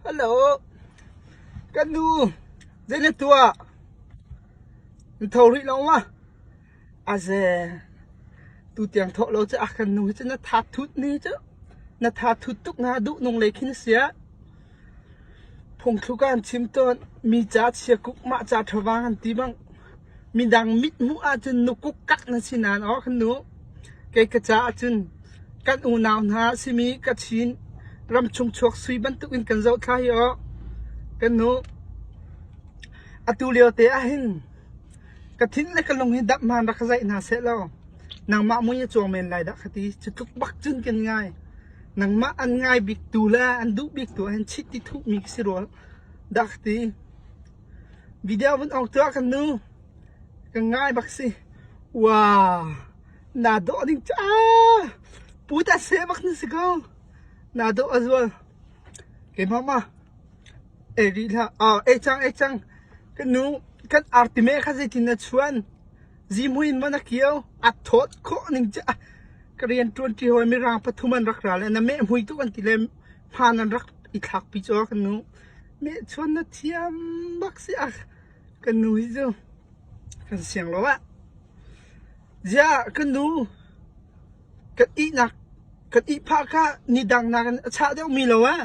Hello. Kan nu, zei na tuah? Na tho rih lo ma? Aze. Tu tiang thawh lo cu a kan nu hi cu na tha thut ni cu. Na tha thut tuk na duh nung le khin sia. Phungthluk ah an chim tawn. Mi ca chia kuk mah ca ṭhavang an ti bang. Midang mithmuh ahcun nukuk kak na si nain aw kan nu. Kei ka caah cun kan unau hna simi Kachin ramchung chuak sui bantuk in kan zohthla hi aw. Kan nu. Atu lio te ah hin ka thin le ka lung hi dap hmaan rak ka zaih hna seh law nangmah mui a cuang men lai dah ka ti. Cu tluk bak cun kan ngai. Nangmah an ngai bik tu le an duh bik tu ah hin chit ti thuhmi ka si rua dah ka ti. Video vun ong tuah kan nu. Ka ngai bak si. Wow! Na dawh ding cu ah! Pu ta se bak na si ko. Na dawh a zual. Keimah ma. E rih hlah. Ah, e cang e cang. Kan nu kan artime kha zeitin na chuan? Zihmui in maw na kio? A thawt khawh ning cu ah. Ka rian ṭuan ṭi hawi mirang pathum an rak ra le na meh hmui tuk an ti le hmaan an rak i thlak pi cu kan nu. Meh chuan na thiam bak si ah kan nu hi cu kan siang lo ah. Ziah kan nu kan ihnak kan ihphah kha ni dang nakin a chah deuh mi lo ah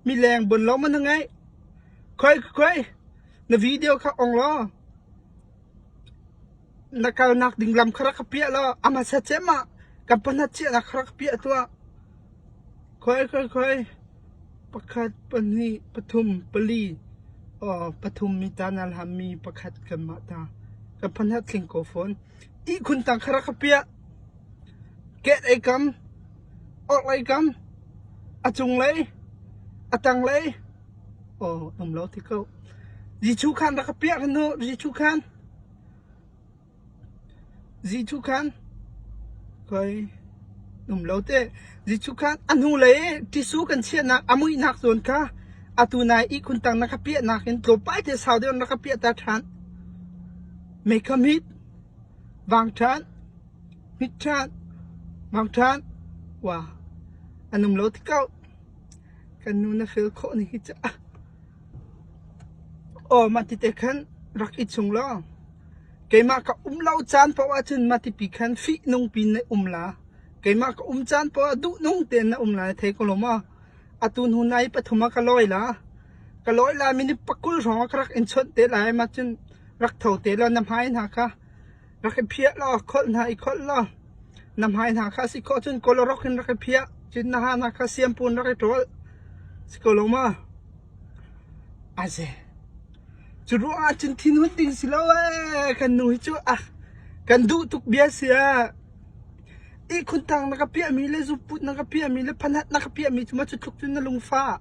mileng bon lo man na ngeih. Khoi khoi na video kha ong law Na kalnak ding lam kha rak ka piah law a hmasa cem ah kan pahnat chiahnak kha rak ka piah tuah. Khoi khoi khoi pakhat pahnih pathum pali aw pathum mi ta na hlam mi pakhat kanmah ta kan pahnat tling ko fawn. Ihkhun tang kha rak ka piah. Ket ei kam, orhlei kam, a cunglei, a tanglei, aw um lo ti ko. Zichu khan rak ka piah kan nu, zichu khan. Zichu khan koi um lo te. Zichu khan a hnu lei tisu kan chiahnak a muihnak zawn kha atu nai ihkhun tang na ka piahnak in tlawmpal te sau deuh na ka piah ta ṭhan. Mei kha hmit, vang ṭhan, hmit ṭhan, vang ṭhan. Wa, an um lo ti ko. Kan nu na fel khawh ni hi ca. Aw mah ti te khan rak i chung law keimah ka um lo caan paoh ahcun mah tipi khan fihnung piin na um la. Keimah ka um caan paoh ah duhnung tein na um lai thei ko lo maw? Atu hnu nai pathum ah ka lawi la. Ka lawi la minute pakul hrawng ah ka rak in chawnh te lai mah cun rak tho te law na hmai hna kha rak i phiah law kholh hna i kholh law na hmai hna kha si khawh cun kawlorok in rak i phiah cun na ha hna kha siampun rak i ṭawl si ko lo ma? Aze. Cu ruang ah cun thinhun ding si lo ee kan nu hi cu ah kan duh tuk bia si ah ihkhun tang na ka piahmi le zuput na ka piahmi le phanat na ka piahmi cu ma cu tluk cun na lungfah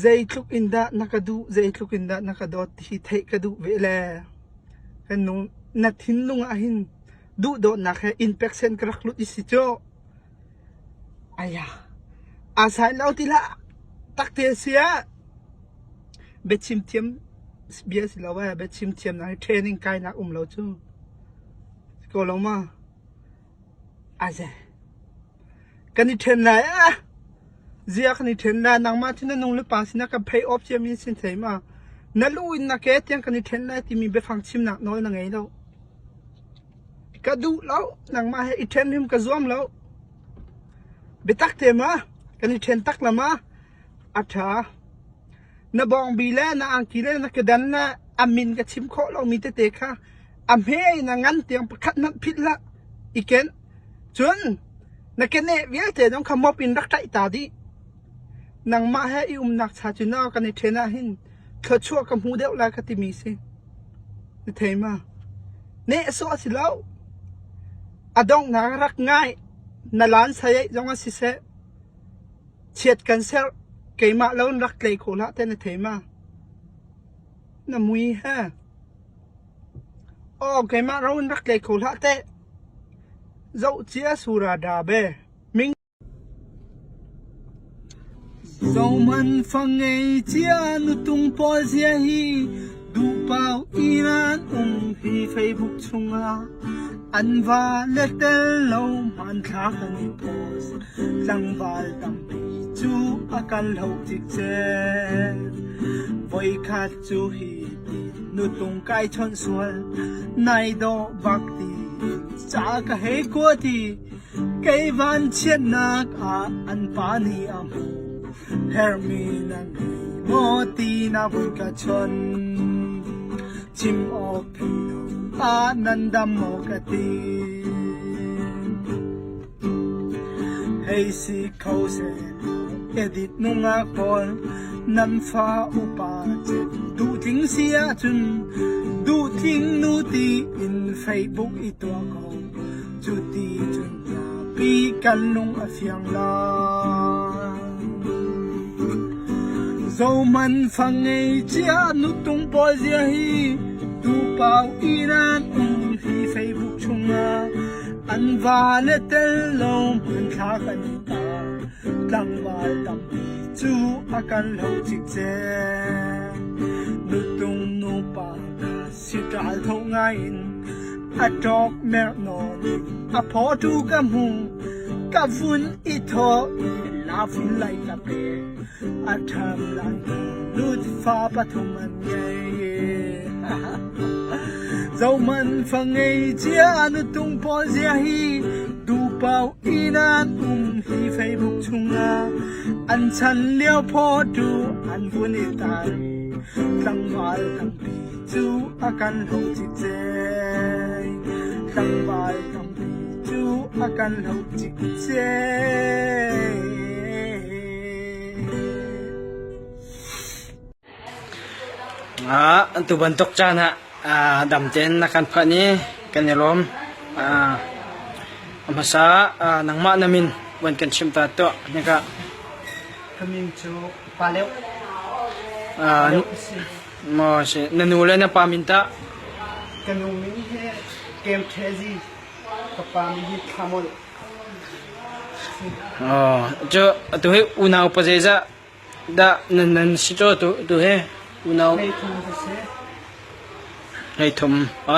zeitluk in dah na ka duh zeitluk in dah na ka dawt ti hi theih ka duh ve le kan nu na thinlung ah hin duhdawtnak he in peksen ka rak lut i si cu Aya, aa sai lo ti hlah. Takte si ah biachim thiam bia si lo eh biachim thiam nak hi training kainak um lo cu. Ko lo ma? Aze. Kan i then lai ah. Zia kan i then lai nangmah cu na nung le pa sinah kan phei off ciami sin thei ma? Na lu in na ke tiang kan i then lai timi biafang chimnak nawl na ngei lo. Ka duh lo. Nangmah he i ṭhen hrim ka zuam lo. Biatak te ma? Kan i ṭhen tak la ma? A ṭha. Na bawngbi le na angki le na kedan le a min ka chim khawh lomi tete kha a hme in a ngan tiang pakhat hmanh phit hlah. I ken. Cun na keneh vialte zong kha mop in rak ṭaih ta dih. Nangmah he i umnak cha cu na kan i ṭhen ah hin thluachuah ka hmu deuh lai ka timi si. Na thei ma? Nehsawh a si lo. A donghnak rak ngai. Na lan sayai zong ah siseh, chiat kan serh, keimah lo in rak tlei kho hlah te na thei ma? Na mui he. Aw, keimah ro in rak tlei kho hlah teh. Zoh cia sura da be. Ming Zohman fa ngei cia nutung pawl zia hi duhpau in an um hi Facebook chungah an va le tel lo hmanthlak an i post tlangval tampi. cu a kan hloh cikcek. Voikhat cu hi ti nutung kai chawnh sual, nai dawh bak ti ca ka hei kuat i kei vanchiatnak ah an pa nih a hmuh. Herhmi na ngei maw ti na vui ka chawnh. Chim awk thei lo ah nan dam maw ka ti. Hei si kho seh edit nungak pawl nan fa upa cem duhtling si ahcun duhtling nu tiin Facebook i tuah ko cu ti cun zapi kan lung a fiang lai. Zohman fa ngei cia nutung pawl zia hi tupau inn an um hi Facebook chungah An vale tel lo hmanthlak an i tar. Tlangval tampi cu a kan lo cikcek. Nutung nupa kha siṭal tho ngai in a ṭawk merh nawn in a phawtu ka hmu. Ka vun i thawh i lafun lai ka pek. A ṭham lai lut fa pathum an ngei. Zohman fa ngei cia nutung pawl zia hi duhpaoh in an um hi Facebook chungah an chan lio photo an vun i tar i tlangval tampi cu a kan hlo cikcek. Tlangval tampi cu a kan hlo cikcek. Tu bantuk caan ah dam tein na kan phanh i kan i lawm. A hmasa nangmah na min van kan chim ta tuah. Hika. Ka min cu Pa Leuh. Maw si. Na nu le na pa min tah? Ka nu min hi Kem Ṭhezi. Ka pa min hi Thla Molh. Cu atu hi unau pa zeizah dah nan si caw tu hi unau? Hleithum ka si. Hleithum.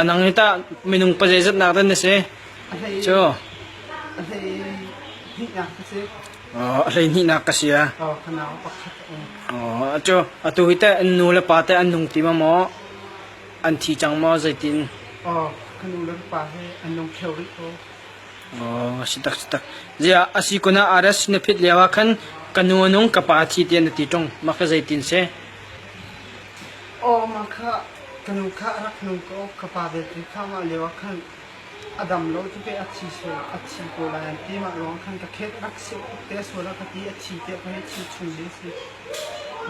Nang hi tah minung pa zeizat nak dah na si? Cu. A hlei hnihnak ka si. A hlei hnihnak ka si a. Ka nau pakhat a um. Cu atu hi teh an nu le pa teh an nung ti ma maw? An thi cang maw zeitin? Ka nu le ka pa hi an nung kheo rih ko. Si tak si tak. Ziah a si kun ah RS na phit lio ah khan ka nu a nung ka pa thi tiah na ti ṭung. Mah kha zeitin si? Aw mah kha ka nu kha a rak nung ko. Ka pa belte kha mah lio ah khan a dam lo tu pe a thi sual a thi ko lai an ti mah ruang khan ka khet rak seh tuk te sual a ka ti a thi te ka hei thi chung ding si.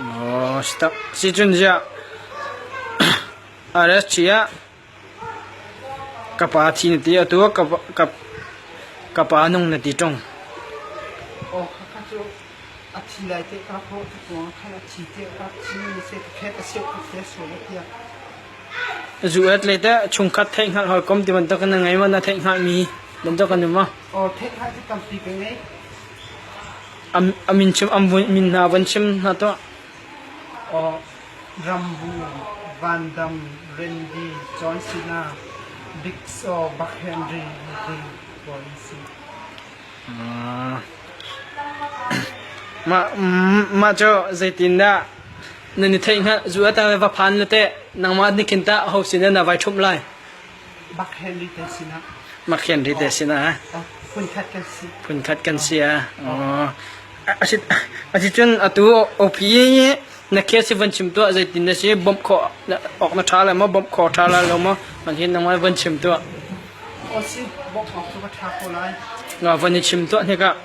Aw si tak. Si cun ziah RS thi ah Ka pa thi na ti atu ah ka pa nung na ti ṭung. Aw khakha cu a thi lai te ka rak ruah tuk ruangah khan a thi te ka rak chim mi seh ka phet a seh ka phet sual a tiah. Zu et le teh chungkhat theihhngalh hawikom ti bantuk na ngei maw na theihhngalh mi bantuk an um maw? Aw theihhngalh cu tampi ka ngei. A min chim am min hna van chim hna tuah. Aw Rambu, Vandam, Randy, John Cena, Big Saw, Buck Henry ti pawl an si. Mah cu zeitindah nan i theih hngalh? Zu ata va phan na teh nangmah nih khin tah ho sin na vai ṭhumh lai? Buck Henry te sinah. Buck Henry te sinah. Phunkhat kan si. Phunkhat kan si ah. Asicun atu OP i na case hi van chim tuah zeitin na si bawmh khawh awk na ṭha lai maw bawmh khawh ṭha lai lo maw man hin nangmah van chim tuah. Aw si bawmh awk cu ka ṭha ko lai. Nga van i chim tuah hnikah.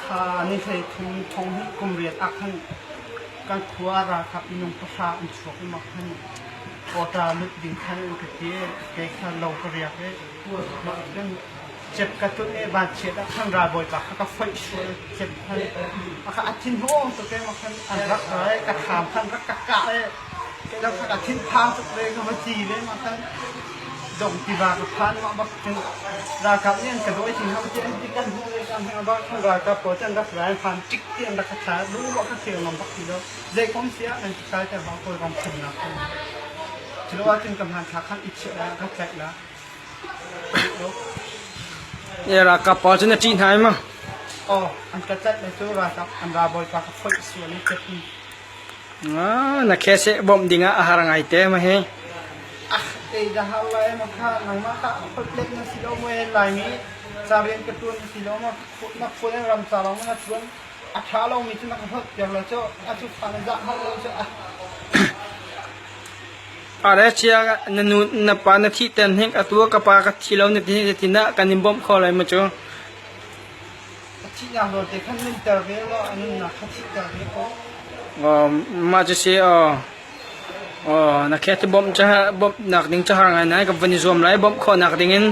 Tha ni hlei thum thong hnih kum riat ah khan kan khua ralkap minung pahra an chuak i mak khan quota lut ding khan an ka ti kei kha lo ka riak i mah kan Cep ka tun i vanchiat ah khan ralbawipa kha ka foih sual cep khan a kha a thin hawng tuk i khan an rak ra i ka thlam khan rak ka kah i kei kha ka thin phang tuk ve ka va ci ve ma khan dong tiva ka phan ma bak cun ralkap nih an ka dawi thin hau ti an ti kan hmuh le kan hmuh bak khan ralkap pawl cu an rak ra an phan tik ti an rak ka thla lu ma ka thil ngam bak ti lo zei kom si ah an kai ter bang kawl ram thumnak khan culo ahcun ka hmanthlak khan i chiah la ka tlaih la Ralkap pawl cu na ṭih hna i maw? Aw, an ka tlaih le cu ralkap an ralbawipa ka foih sual i ka ti. Ah, na khe seh bawmh ding ah a har ngai te ma hi. Ah, ei dah har lai ma kha nangmah tah holh let na si lo maw Laimi ca rian ka ṭuan na si lo maw na phone in ram ca lawng na ṭuan a ṭha lomi cu na ka holh piak lo cu a cu fa na zah hngalh lo cu ah. Are chia na nu na pa na thih ten hnik atu ka pa ka thi lo na ti ti na kan in bawmh kho lai ma cu. A thihnak nawl te khan nunter ve law a nunnak kha thihter ve ko. Mah cu si na khe ti bawmh bawmh nak ding cu har ngai nai ka van i zuam lai bawmh khawh nak ding in.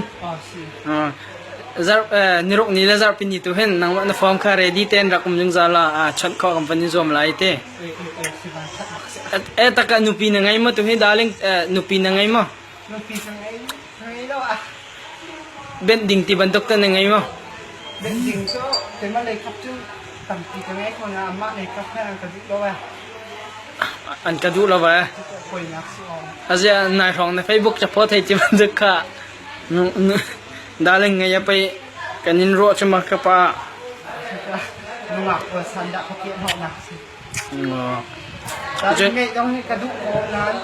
Zarh niruk ni le zarhpi ni tu hin nangmah na form kha ready tein rak um zungzal la a chawnh khawh kan van i zuam lai te. E taka nupi na ngei maw tu hi darling nupi na ngei maw? Nupi ka ngei ngei lo ah. Benh ding ti bantuk te na ngei maw? Benh ding cu keimah lei kap cu tampi ka ngei ko na amah lei kap he an ka duh lo eh. An ka duh lo eh. Poinak si aw. Azia nai hrawng na Facebook ca pho thei ti bantuk kha darling ngei a pei kan in ruah cu ma ka pa. Nungak pawl san dah ka piah hnawhnak si. Darling ngeih dong hi ka duh ko nain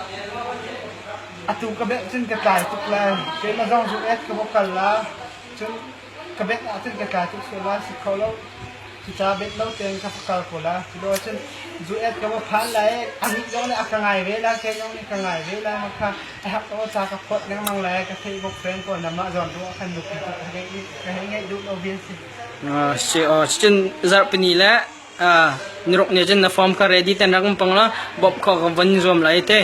Atu ka beh cun ka tlai tuk lai. Keimah zong zu et ka va kal la. Cun ka bet ahcun ka tlai tuk sual lai si kho lo. Cucaah bet lo tein ka va kal ko la. Culo ahcun zu et ka va phan lai i anih zong nih a ka ngai ve lai, kei zong nih ka ngai ve lai. Mah kha a herh ko ca ka phawt lengmang lai. Ka Facebook friend pawl na mah zawn ruah khan nupi cu ka hei ngeih duh lo vial si. Si cun zarhpini le niruk ni cun na form kha ready ten rak um pang la bawmh kho ka van zuam lai te.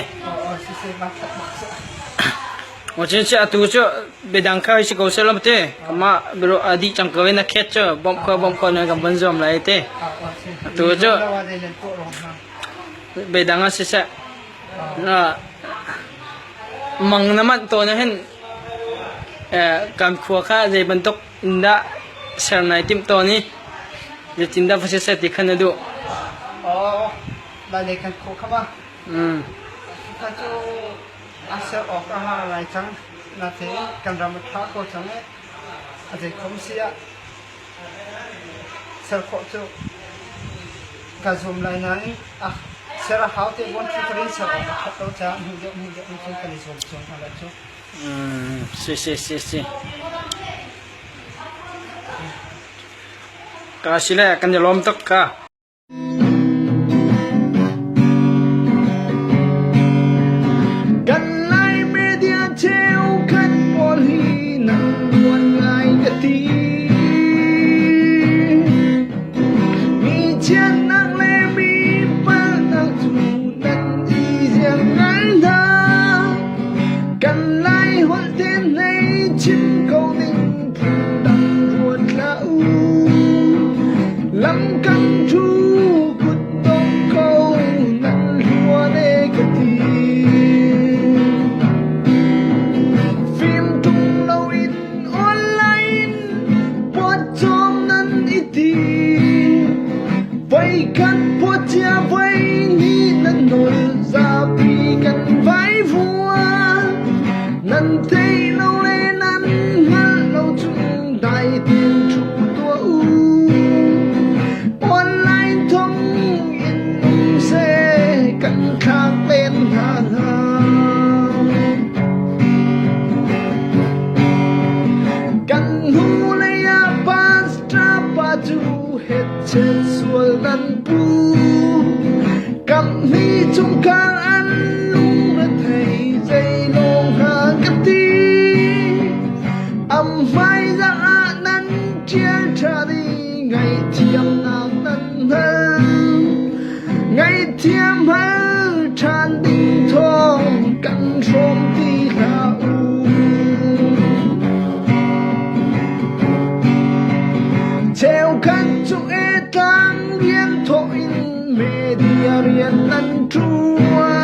Cun si atu cu biadang kha si ko seh te kama biro adi cang ko na khet cu bawmh kho bawmh kho na kan van zuam lai te. Atu cu biadang a si seh mang na manh to na hin kan khua kha zei bantuk in dah ser nai timh tawn i zeitindah va siseh ti kha na duh? Aw, lailei kan khawh kha ma. Kha cu a ser awk a har lai cang. Natein kan ram a ṭha ko cang i a zeikhom si ah ser khawh cu ka zum lai nain a ser a hau te buan thil in ser awk a ṭhat lo caah hnu deuh hnu deuh in cun kan i zuam cio hna lai cu. Si si si si. Ka si le kan i lawm tuk ka. Kan Lai media cheukhat pawl hi nan buan ngai ka ti. Mi chiatnak le mi palnak cu nan i ziang ngai hna. Kan Laiholh te hlei chim ko ning phundang ruat hlah u. Lam kan thu kut dong ko nan hluan e ka ti. Fim tung loin online pawcawm nan i ti. Voikhat puacia voi hnih nan nawl zapi kan vaivuan. Nan theih lo le nan hngalh lo cun dai tein ṭhu tuah u. Online thong in um seh kan thlak len hna hnga. Kan hnulei ah pastor pa cu hetchet sual nan pu. Kamhmi chungkhar an lungrethei zeilawng hnga ka ti. Am hmaizah ah nan ṭial ṭhan i ngaihthiamnak nan hal. Ngaihthiam hal ṭhan ding thawng kan hrawm ti hlah u. Cheukhat cu e tlang rian thawh in media rian nan ṭuan.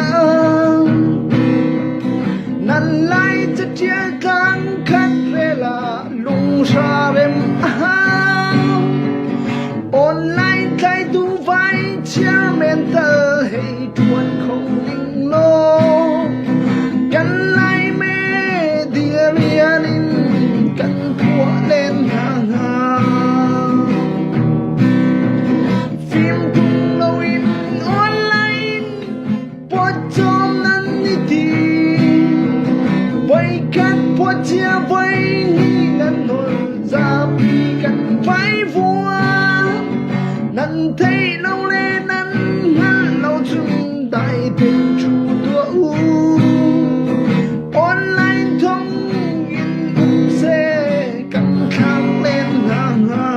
Nan theih lo le nan hngalh lo cun dai tein ṭhu tuah u. Online thong in um seh kan thlak len hna hnga.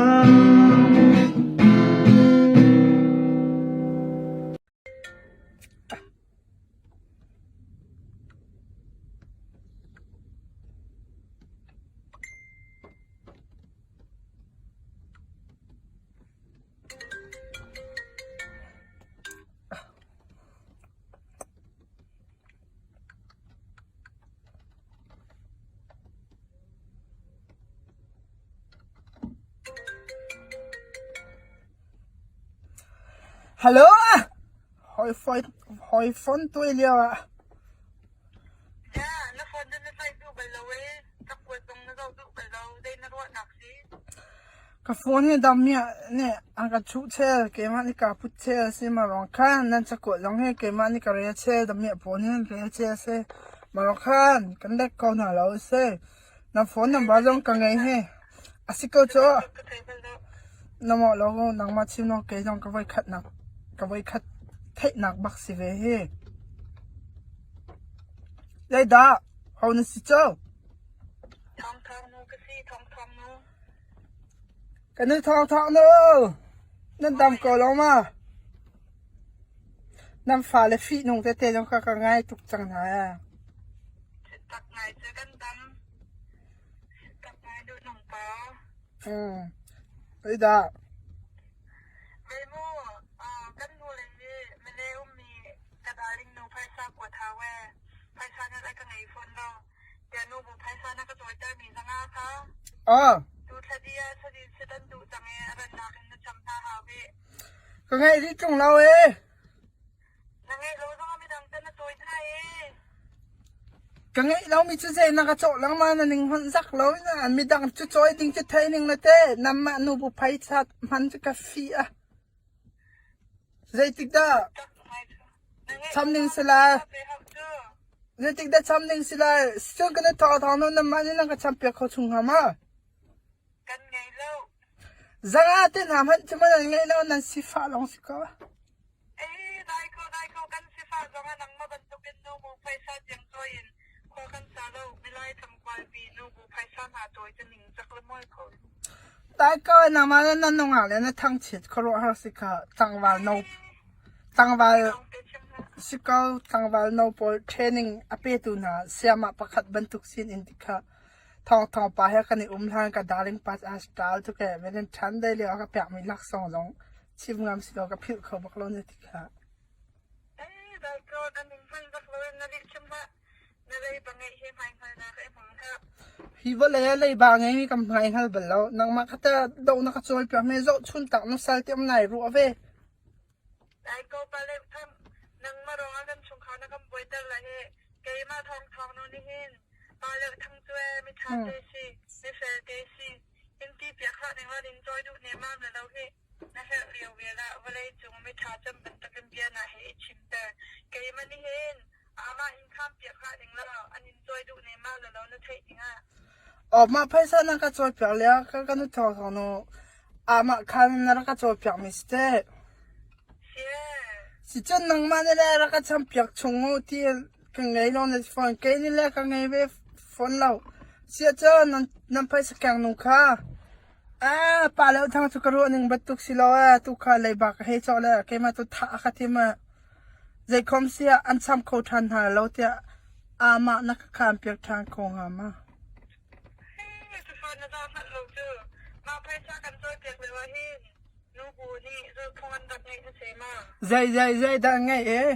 Hello! Hawi phone tuai lio ah. Ya, na phone na na duh bal lo e. Cakuat zong na zoh duh bal lo. Zei na ruahnak si? Ka phone hi dam mi nih an ka chuh chel, keimah nih kaa put chel a si. Mah ruang khan nan cakuat zong hi keimah nih ka rel chel, dam mi phone hi an rel chel a si. Mah ruang khan kan lek ko hna lo a si. Na phone number zong ka ngei hi. A si ko cu. Ka thei bal lo. Na mawh lo nangmah chim lo kei zong ka voikhatnak ka voikhat theihnak bak si ve hi. Zeidah? Ho na si co? Thawng thawng nu ka si, thawng thawng nu. Kan i thawng thawng nu. Nan dam ko lo ma? Nan fale fihnung tete zong kha ka ngai tuk cang hna ee. Tak ngai cu kan dam. Tak ngai duh nung pa. Mm. Zeidah? Ve mu, kan nu le hi Malay ummi ka darling nu phaisa kuat hau ee. Phaisa na ka ngei fawn lo. Tiah nu bu phaisa na ka cawiter mi zanga kha. Ah. Tu thla di ah thla di sit an duh cang i a rannak in na cham hna hau bih. Ka ngeih rih ṭung lo ee. Na ngeih lo zong ah midang tan na cawi hna ee. Ka ngeih lomi cu zei na ka cawh lengmang na ning hmanh zak lo na midang cu cawi ding cu thei ning na te namah nu bu phaisa hman cu ka fi a. Zeitik dah cham ding si lai? Zeitik dah cham ding si lai? Cun kan i thawng thawng nu namah nih nan ka cham piak kho chung hnga ma? Kan ngei lo. Zanga te hna hmanh cu nan ngeih lo nan sifah lawng si ko. Ei, dai ko, dai ko, kan sifah zong ah nangmah bantukin nu bu phaisa tiang cawi in khua kan sa lo. Milai thamkualpi nu bu phaisa hna cawi cu ning cak le mual kho. Dai ko, nangmah le nan nungak le na thangchiat khuaruahhar si kha tlangval no tlangval si ko tlangval no pawl training a petu hna sayamah pakhat bantuk sin in ti kha Thawngthawng pa he kan i um hlan ka darling pass a style tuk ee. Velen ṭhan dei lio ah ka pekmi laksawng zong chim ngam si lo ka philh kho bak lo na ti kha. Ei, dai ko, na ning hman bak lo in na lih chim hlah. Na leiba ngeih hi hmaihngalnak i hmang hlah. Hi vawlei ah leiba ngeimi ka hmai hngal bal lo. Nangmah kha teh do na ka cawi piak me zoh chun tak na sal ti um nai ruah ve. Dai ko pa le tham, nangmah ruangah kan chungkhar na kan buaiter lai hi. Keimah thawngthawng nu nih hin pa le thang cu ee miṭha te si, mifel te si, in ti piak hlah ning law ning cawi duh nemmam le lo hi na herh lio vial ah vawlei cung miṭha cem bantukin bia na he i chimter. Keimah nih hin amah in kham piak hlah ning law an in cawi duh nemmam le lo na theih dingah. Aw mah phaisa na ka cawi piak lio ka ka nu thawngthawng nu amah khan na rak ka cawi piak mi si teh. Si. Si cun nangmah nih le rak ka cham piak chung u ti ka ngei lo na ti fawn. Kei nih le ka ngei ve fawn lo. Siah cun nan, nan phaisa keng nu kha Ah, pa le thang cu ka ruah ning bantuk si lo ee. Tu kha leiba ka hei cawh le keimah tu thah a ka tim ee. Zeikhom siah an cham kho ṭhan hna lo tiah amah na ka khaan piak ṭhan ko hnga ma? Hei, cufa na za hngalh lo cu. Mah phaisa kan cawipiak lio ah hin nubu nih zulphung an rak ngeih na si ma? Zei zei zei dah an ngeih ee?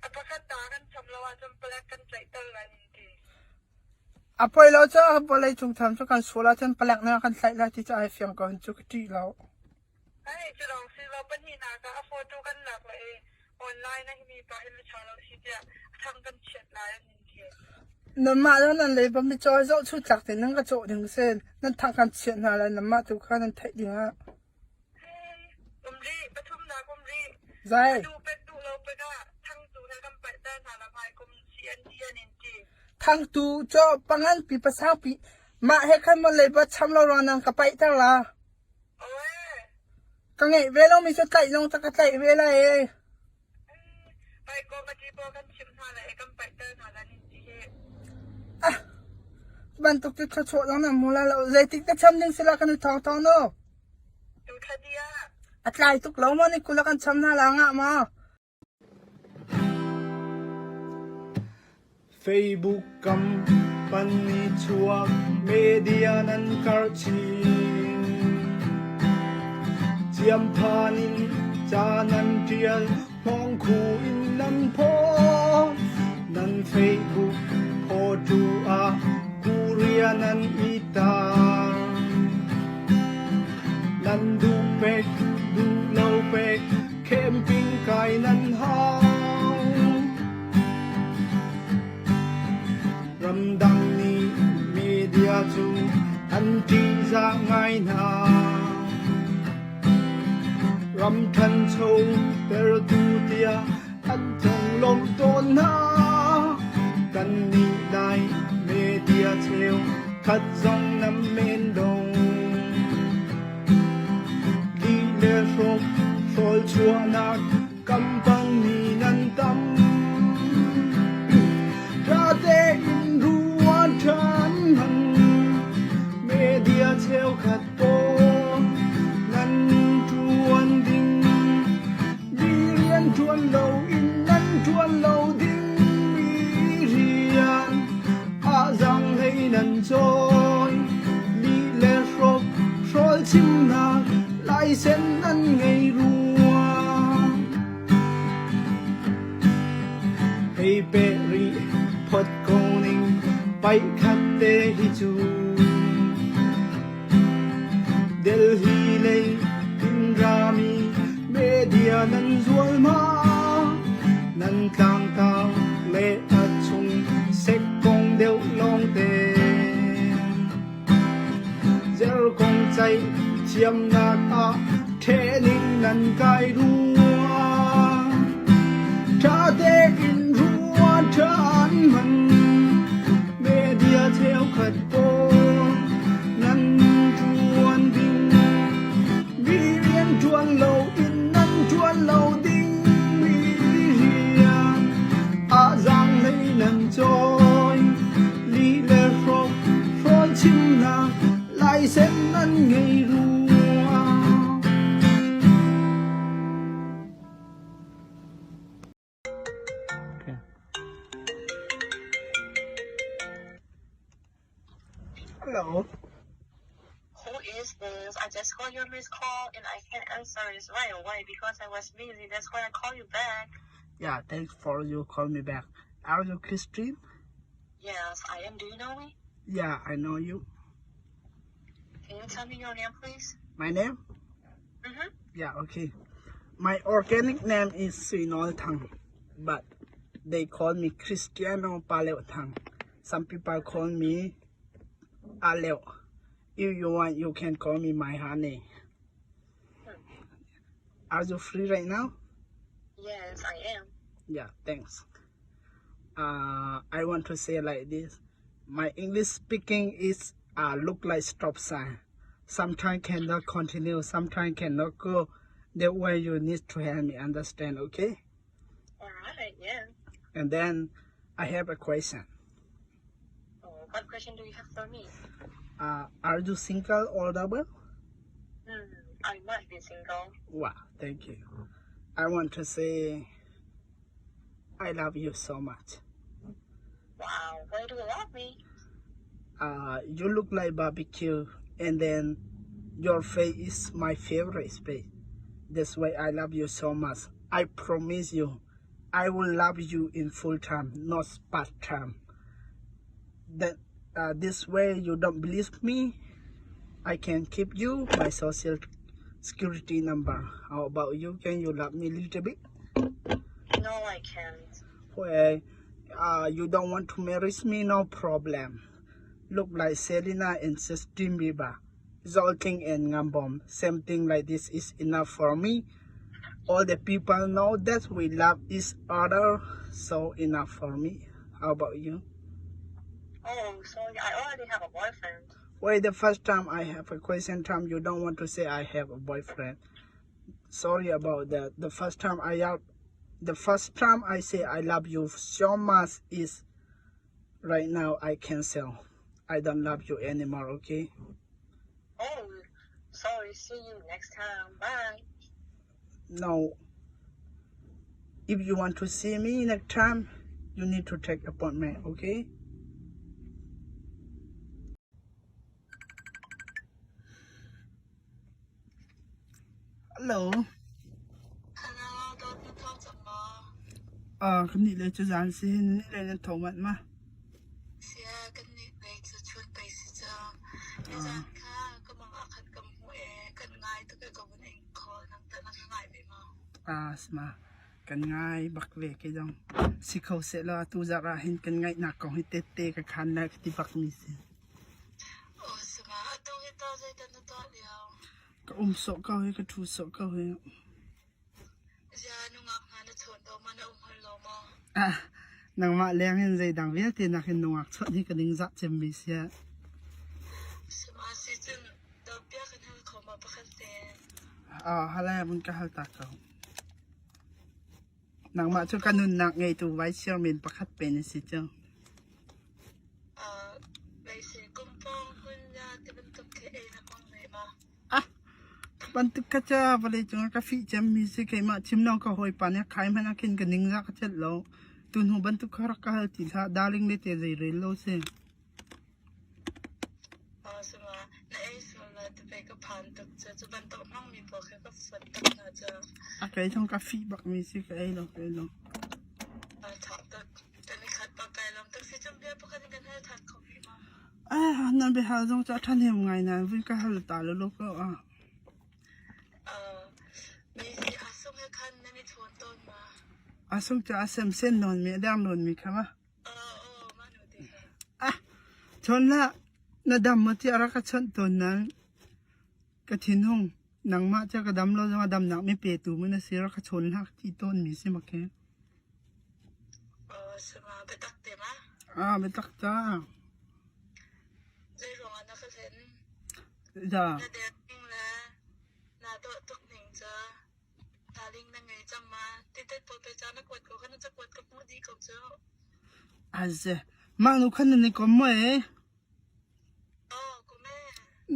A pakhat ta kan cham lo ahcun palek kan tlaihter lai an ti. A poi lo cu vawlei cung tham cu kan sual ahcun palek nih a kan tlaih lai ti cu ai fiang ko hin cu ka ṭih lo. Hei, cu lawng si lo pahnihnak ah a photo kan lak le i online ah himi pa hi miṭha lo si tiah a thang kan chiat lai an in ti. Nanmah le nan leiba micaw hi zohchuh tlak tein nan ka cawh ding a si. Nan thang kan chiat hna lai nanmah tu kha nan theih ding ah. Hei, um rih, pathumnak um rih. Zai. A duh pek duh lo pek ah thangtu he kan paihter hna la hmai kum CND an in ti. Thangtu cu pangan pi pasang pi mah he khan maw leiba cham lo ruang nan ka paihter la. Ka ngeih ve lomi cu tlaih zong cu ka tlaih ve lai ee. Paih ko mati pawl kan chimh hna lai i kan paihter hna lai nin ti hi. Ah, bantuk cu thluachuah zong nan hmu lai lo. Zeitik te cham ding sila kan i thawng thawng no. Tu thla di ah. A tlai tuk lo maw ni kula kan cham hna la ngah maw? Facebook company chuak media nan karh chin. Ciamphan in ca nan ṭial, hmawngkhu in nan phawt. Nan Facebook photo ah Korea nan i tar. Nan duh pek, duh lo pek, camping kai nan hau. Ramdang nih media cu an ṭihzah ngai hna. Ram ṭhancho tertu tiah an conglawmh tawn hna. Kannih Lai media cheu khat zong nam men dong. Lih le hrok hrawl chuahnak Company nan tam. Ṭha tein ruat ṭhan hmanh. Media cheukhat pawl nan ṭuan ding. Mi rian ṭuan loin nan ṭuan lo ding mi rian ah zaanghlei nan cawi. Lih le hrok hrawl chimnak laisen nan ngei rua. Hei peh rih phot ko ning paih khat te hi cu. Delhi lei in rami media nan zual ma nan tlangtang le a chung sek kong deuh lawngte. Zerkong ceih thiamnak ah ṭhening nan kai rua. Ṭha tein rua ṭhan hmanh. Media cheukhat pawl nan ṭuan ding. Mi rian ṭuan loin nan ṭuan lo ding mi rian ah zaanghlei nan cawi. Lih le hrok hrawl chimnak laisen nan ngei rua. Hello. Who is this? I just got your missed call and I can't answer it right away because I was busy. That's why I call you back. Yeah, thanks for you call me back. Are you Christine? Yes, I am. Do you know me? Yeah, I know you. Can you tell me your name, please? My name? Mm-hmm. Yeah, okay. My organic name is Sinol Thang, but they call me Cristiano Paleo Thang. Some people call me Aleo. If you want, you can call me my honey. Are you free right now? Yes, I am. Yeah, thanks. I want to say like this. My English speaking is look like stop sign. Sometimes cannot continue, sometimes cannot go. That way you need to help me understand, okay? All right, yeah. And then I have a question. Oh, what question do you have for me? Are you single or double? I might be single. Wow, thank you. I want to say I love you so much. Wow, why do you love me? You look like barbecue, and then your face is my favorite face. That's why I love you so much. I promise you, I will love you in full time, not part time. That this way you don't believe me, I can keep you my social security number. How about you? Can you love me a little bit? No, I can't. Well, you don't want to marry me, no problem. Look like Selena and Justin Bieber. Zolting and Ngambom. Same thing like this is enough for me. All the people know that we love each other, so enough for me. How about you? Oh, sorry, I already have a boyfriend. Wait, the first time I have a question time, you don't want to say I have a boyfriend. Sorry about that. The first time I the first time I say I love you so much is right now I cancel. I don't love you anymore, okay? Oh, sorry. See you next time. Bye. No. If you want to see me next time, you need to take appointment, okay? Hello. Hello, dawt na tho cang maw? Uh, kan nih le cu zan si hin ni le nan tho manh ma? Sia, kan nih le cu chun pei si cang. Nizan kha ka mang ah khan ka hmuh e, kan ngai tuk e ka vun ing call nang tah na ka ngai ve maw? Ah, sima. Kan ngai bak ve ke dong. Si kho seh law tu zarh ah hin kan ngaihnak kong hi tette ka khan lai ka ti bak mi si. Aw sima, atu hi tah zeidah na tuah lio? Ka um sawh ko hi, ka ṭhu sawh ko hi. Zia nungak hna na chawn lo ma, na um hal lo maw? Ah, nangmah leng hin zeidang vialte nakin nungak chawnh hi ka ningzah cemmi si. Sima si cun dawtbia kan hal kho ma pakhat te? Ah, halai vun ka hal ta ko. Nangmah cu ka nunnak ngeitu vice chairman pakhat pe na si cu. Ah, meise kumpong hun ya ti bantuk khi ei na hmang ve ma? Ah, bantuk ka ca vawlei cung ah ka fih cemmi si keimah chim lo ka hawipa nih a khai hmanh ah khin ka ningzah ka celh lo. Tuhnu bantuk kha rak ka hal ti hlah. Darling le te zei rel lo si. Aw sima, na ei sual la ti pei ka phan tuk cu. Cu bantuk hmangmi pawl khi ka fuat tuk hna cu. A kei thong ka fih bakmi si ka ei lo ka ei lo. Aa tha tuk. Kan i khat bak kai lawm tuk si cun bia pakhat in kan hal than kho rih ma? Ah, nan biahal zong cu a ṭhahnem ngai nain vui ka hal ta lo lo ko ah. Uh, mei a sung he khan nan i chawn tawn ma? A sung cu a sem sen nawn mi a dang nawn mi kha ma? Ah, chawn hlah. Na dam maw tiah rak ka chawnh tawn nain ka thinhung. Nangmah cu ka dam lo zongah damnak mi petu maw na si rak ka chawn hlah ka ti tawnmi si mak hi. Ah, biatak ta. Da. Aze. Mah nu khan nan i kom maw ee?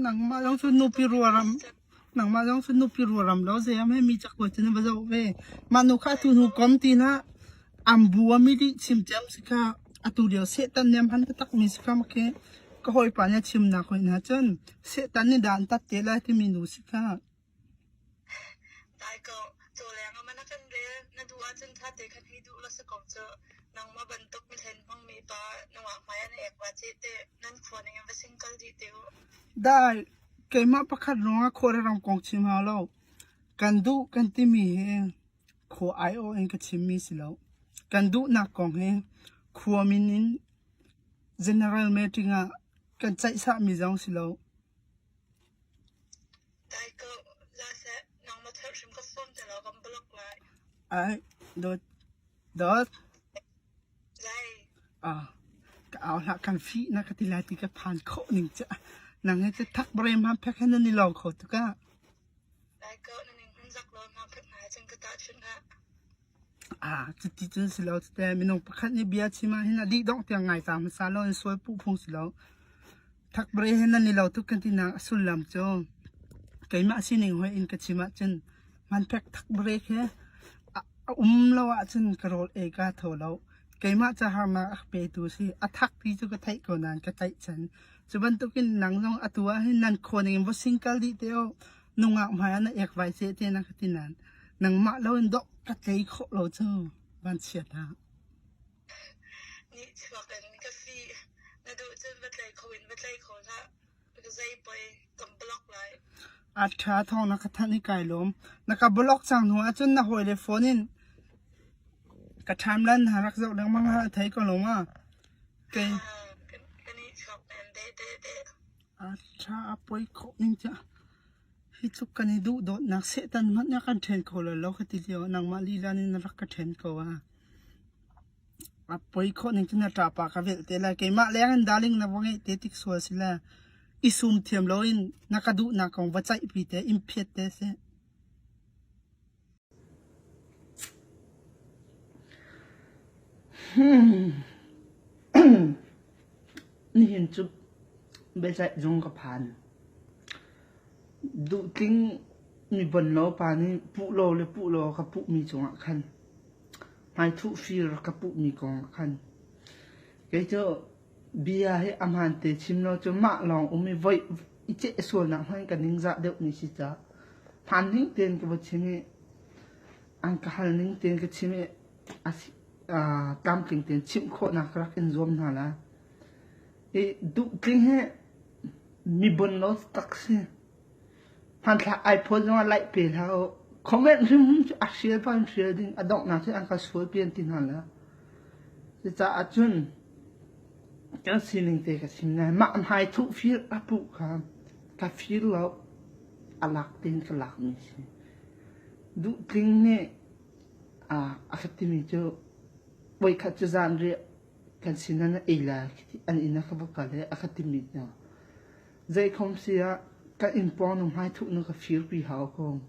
Nangmah zong cu nupi ruaram nangmah zong cu nupi ruaram lo zei am he mi cakuat cu na va zoh ve. Mah nu kha atu hnu kom ti hlah. Ambu a mi lih chim cem si kha atu lio Satan nih a hman taktak mi si kha makhi ka hawipa nih a chimnak hoi hna cun Satan nih dah an tat te lai timi nu si kha. Dai ko, cawleng ah na kan rel, na duh ahcun ṭha te khan hei duh law si ko cu. Nangmah bantuk mihlen hmangmi pa nungak hmai ah na ek va ceh te, nan khua ning in va sing kal dih te u. Dai, keimah pakhat ruangah khua le ram kong chim hau lo. Kan duh kan timi hi khua aiawh in ka chimmi si lo. Kan duhnak kong hi khua min in general meeting ah kan ceihsahmi zong si lo. Dai ko, la seh, nangmah therh hrim ka sawm te law kan block lai. Ai, dawt, dawt. Lai. Ah, ka au hlah kan fih na ka ti lai ti ka phan khawh ning ca. Nang he cu thak brem ham phek he nan i lawng kho tuk ah. Dai ko, na ning hun zak law hma phek hna cun ka tah chun ha. Ah, cuti cun si lo te minung pakhat nih bia chim ah hin a dih dongh tiang ngai ta hmasa lo in sual puh phung si lo. Thakbre he nan i lo tuk kan tinak a sullam cu keimah sining hoi in ka chim ahcun hmanphek thakbre khi a um lo ahcun ka rawl ei kaa thaw lo. Keimah ca harnak a ka petu si. A thak ti cu ka theih ko nain ka tlaihchan. Cu bantukin nang zong atu ah hin nan khua ning in va singkal dih te u. Nungak hmai ah na ek vai ceh te na ka ti nain nangmah lo in dawh ka tlei khawh lo cu vanchiat ah. Nihchuak in ka fih. Na duh cun va tlei kho in va tlei kho hlah. Ka zei poi kan block lai. A ṭha thawng na ka thanh i kai lawm. Na ka block cang hnu ahcun na hawile phone in ka timeline ha rak zoh lengmang ha thei ko lo ma. Kei Ka nihchuak men de de de. A ṭha a poi khawh ning ca. Hi tluk kan i duhdawtnak Satan hmanh nih a kan ṭhen kho lo lo ka ti lio nangmah lila nih na rak ka ṭhen ko ah. A poi khawh ning cu na ṭapa ka velh te lai. Keimah leng in darling na va ngeih te tik sual si le i sum thiam loin na ka duhnak kong va ceihpi te, in phiat te seh. Nihin cu biaceih zung ka phan. Duhtling mi bonlo pa nih puh lo le puh lo ka puhmi cungah khan hmaithuh fir ka puhmi kong ah khan kei cu bia hi a hmaan te chim lo cu mah lawng um i voi i ceh sualnak hmanh ka ningzah deuhmi si caah hmaan ning tein ka va chim i an ka hal ning tein ka chim i tlamtling tein chimh khawhnak ka rak in zuam hna lai. I duhtling hi mi bon lo tak si. Hmanthlak ai phawt zongah like pe hlah u. Comment hrimhrim cu a hrial pa in hrial ding a donghnak cu an ka sual pi an ti hna la. Cucaah cun kan sining te ka chim lai. Mah hmai thuh fir a puh kha ka fir lo a lak tein ka lakmi si. Duhtling nih a ka timi cu voikhat cu zanriah kan sinah na ei lai an inn ah ka va kal i a ka timi hna. Zeikhom si ah kan inn pawng nu hmaithuh nu ka firpi hau ko.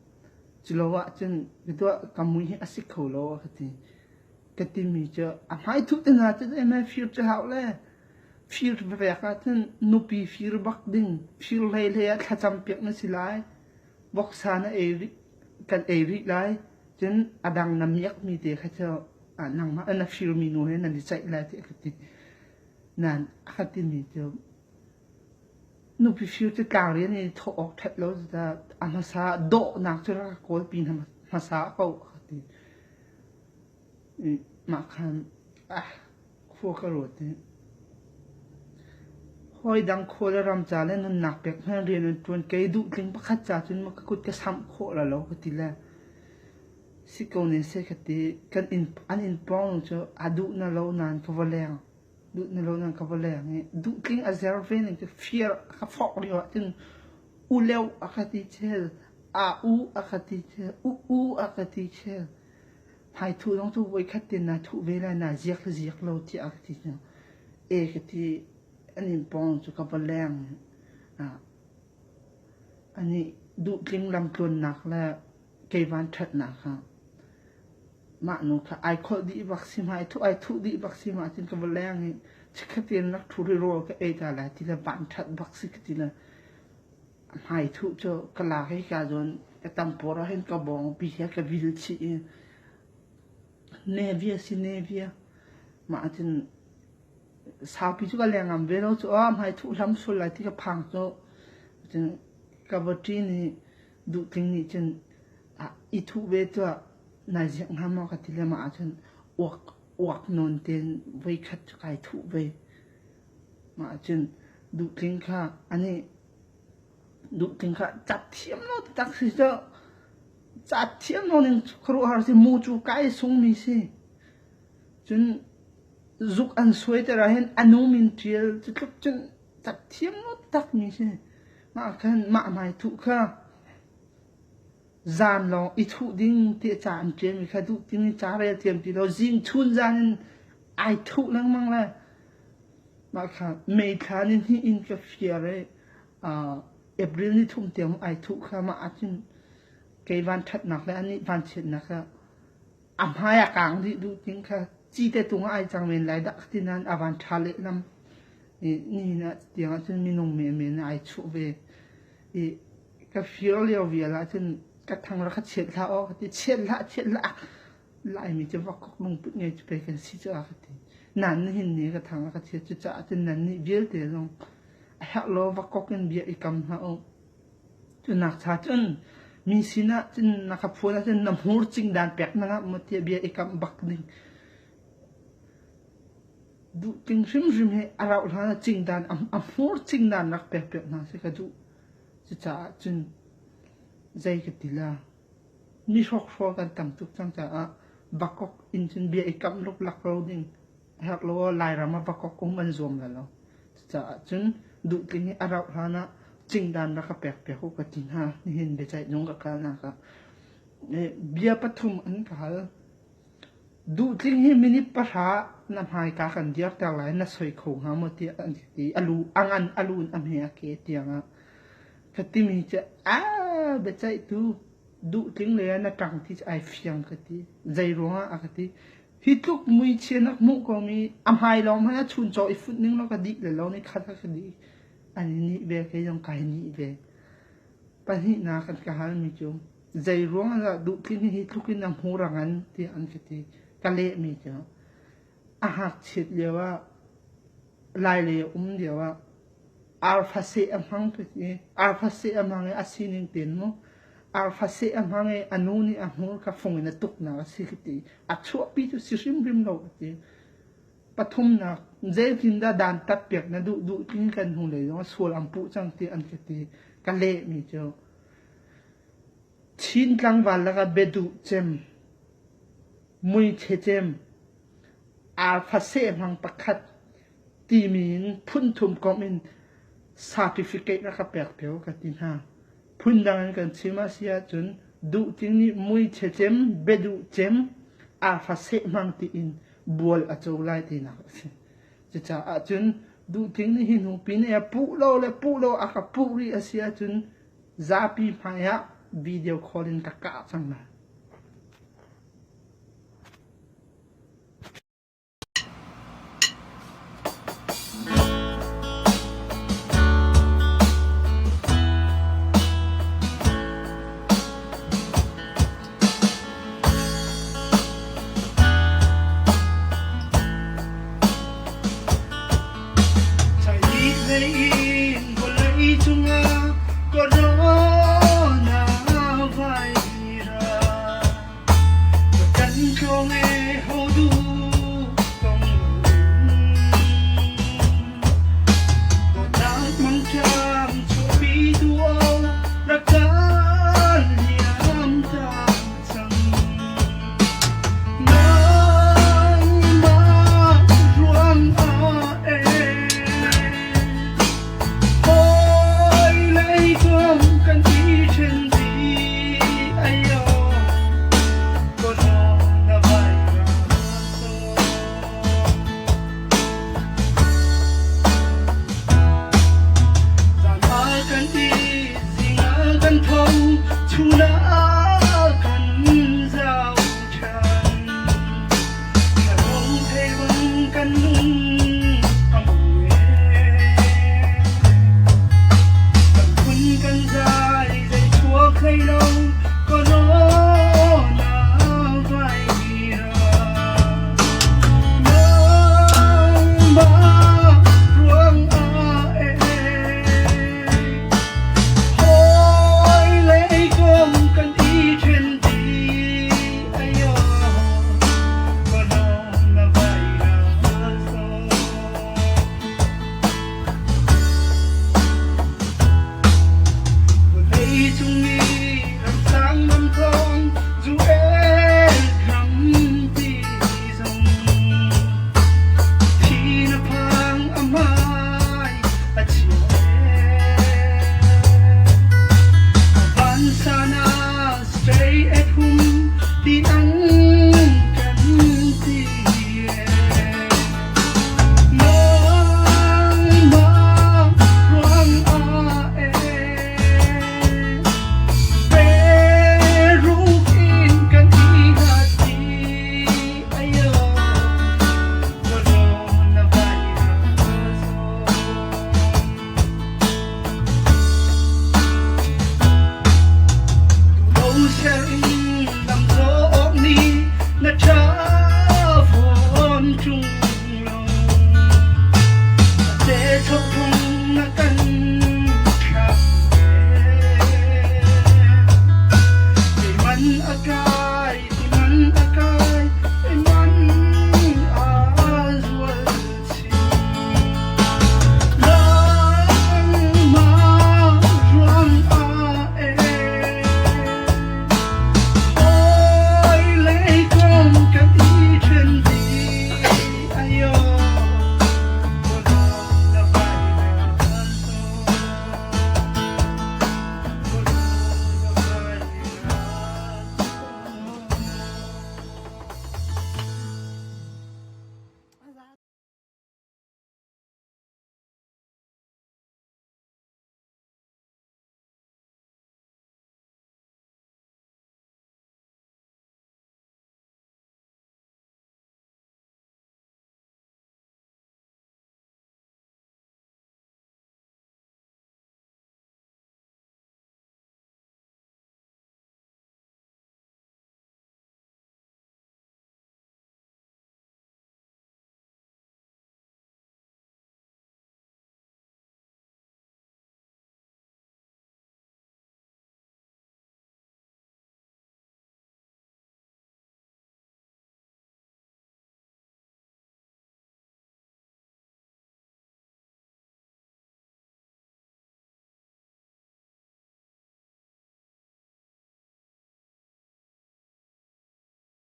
Culo ahcun biatuah ka mui hi a si kho lo a ka ti. Ka timi cu a hmaithuh te hna cu zei fir cu hau le fir vek ahcun nupi fir bak ding fir hlei hlei ah thlacam piak na si lai. Voksa na ei rih kan ei rih lai. Cun a dang na miakmi te kha cu nangmah na firmi nu he nan i ceih lai tiah ka ti. Nain a ka timi cu nupi fir cu tlangrian in thawh awk ṭhat lo a hmasa dawhnak cu rak ka kawlpi hmasa ko a ka ti. Mah khan ah khua ka ruat i hawidang khua le ram ca le nunnak pek hmanh rian an ṭuan kei duhtling pakhat ca cun maw ka kut ka samh khawh la lo ka ti le si ko ne seh ka ti. Kan inn an inn pawng cu a duh na lo nain ka va leng. Duh na lo nain ka va leng i duhtling a zer ve ning cu fir a ka forh lio ahcun u leu a ka ti chel, a u a ka ti chel, u u a ka ti chel. Hmaithuh zong cu voikhat te naa thuh ve lai, naa ziak le ziak lo tiah a ka ti hna. E ka ti, an inn pawng cu ka va leng. Anih duhtling lamtluannak le keivan ṭhatnak kha mah nu kha ai kholh dih bak si hma, ai thuh ai thuh dih bak si hma cun ka va leng i chikkhat tein rak ṭhu rih rawl ka ei ta lai ti le van ṭhat bak si ka ti le hmaithuh cu ka lak i ka zawn ka tampawr ah hin ka bawngpi he ka vil chih i nevia si nevia mah cun saupi cu ka leng ngam ve lo cu ah hmaithuh hlam sul lai ti ka phang cu cun ka va ṭin i duhtling nih cun i thuh ve tuah nai ziak hnga maw ka ti le mah ahcun uak uak nawn tein voikhat cu kai thuh ve. Mah ahcun duhtling kha anih duhtling kha cat thiam lo taktak si cu cat thiam lo ning khuaruahhar si mu cu kai sungmi si. Cun zuk an suai ter ahhin a nu min ṭial cu tluk cun cat thiam lo takmi si. Mah khan mah hmaithuh kha zan lawng i thuh ding ti ca an ṭialmi kha duh timi ca rel thiam ti lo zing chun zan in ai thuh lengmang le mah kha May thla ni hnih in ka fiar i April ni thum tiang ai thuh kha mah ahcun kei vanṭhatnak le anih vanchiatnak kha a hmai a kang dih duh ting kha cite tung ah ai cang men lai dah ti nain a van ṭha lehlam i nihin ah tiang ahcun minung menmen ai chuh ve i ka fir lio vial ahcun ka thang rak ka chiat hlah aw ka ti chiat hlah chiat hlah Laimi cu vakok lungput ngei cu pei kan si cu a ka ti. Nain nihin ni ka thang a ka chiat cucaah cun nannih vialte zong a herh lo vakok in bia i kam hlah u. Cunak cha cun mi sinah cun na ka phuan ahcun na hmur cingdan pek na ngah maw tiah bia i kamh bak ding. Duhting hrimhrim hi a rauh hlan ah cingdan a hmur cingdan rak pek piak hna seh ka duh. Cucaah cun zei ka ti la. Mi hrawkhrol kan tam tuk cang caah Vakok in cun bia i kamh luklak lo ding a herh lo aw Lairam ah Vakok um an zuam lai lo. Cucaah cun duhtling hi a rauh hlan ah cingdan rak ka pek piak u ka ti hna. Nihin biaceih zung ka kalnak ah. Bia pathum an ka hal. Duhtling hi minute pahra na hmaika kan dirter lai na soi kho hnga maw tiah an ka ti. A lu a ngan a lu in a hme a ke tiang ah. Ka timi cu aa biaceihtu duhtling lei ah na ṭang ti cu ai fiang ka ti. Zei ruangah a ka ti. Hi tluk muichia na hmuh komi a hmai lawng hmanh ah chuncaw i funh ning law ka dih le lo ni khat ka dih. An i nih ve, kei zong kai nih ve. Pahnihnak an ka halmi cu zei ruang ah dah duhtling hi hi tluk in a hmur a ngan tiah an ka ti. Ka lehmi cu a ngakchiat lio ah Lailei a um lio ah arfa seh a hmang ka ti. Arfa seh a hmang i a sining tein mu arfa seh a hmang i a nu nih a hmur kha fung in a tuknak a si ka ti. A chuahpi cu si hrimhrim lo ka ti. Pathumnak, zeitindah dantat piak na duh duh tling kan hnulei zong ah sual an puh cang tiah an ka ti. Ka lehmi cu Chin tlangval lakah biaduh cem, muiche cem, arfa seh hmang pakhat timi in phunthum komh in certificate rak ka pek peo ka ti hna. Phundang in kan chim a si ahcun duhting nih muiche cem, biaduh cem, arfa seh hmang tiin bual a co lai tinak a si. Cucaah cun duhting nih hi hnu pin i a puh lo le puh lo a ka puh rih a si ahcun zapi hmai ah video call in ka kah cang lai. In vawlei cungah corona virus kan tlawng e hodu tong loin dawtnak mangṭam chuahpi tu aw rak kan liam ta cang. Nangmah ruangah ee hawilei kom kan i ṭhen dih ayo corona virus Zan ah kan i zing ah kan tho chun ah kan zau ṭhan. Thlarau thei bang kan lung a mui Kan phun kan zai zei chuak hlei lo corona virus. Nangmah ruangah ee hawilei kom kan i ṭhen dih ayo coronavirus. Vawlei cung i ramsang lamthawng zu-el hrampi zong thi na phang a hmai a chia ee. Vansana stay at home ti na.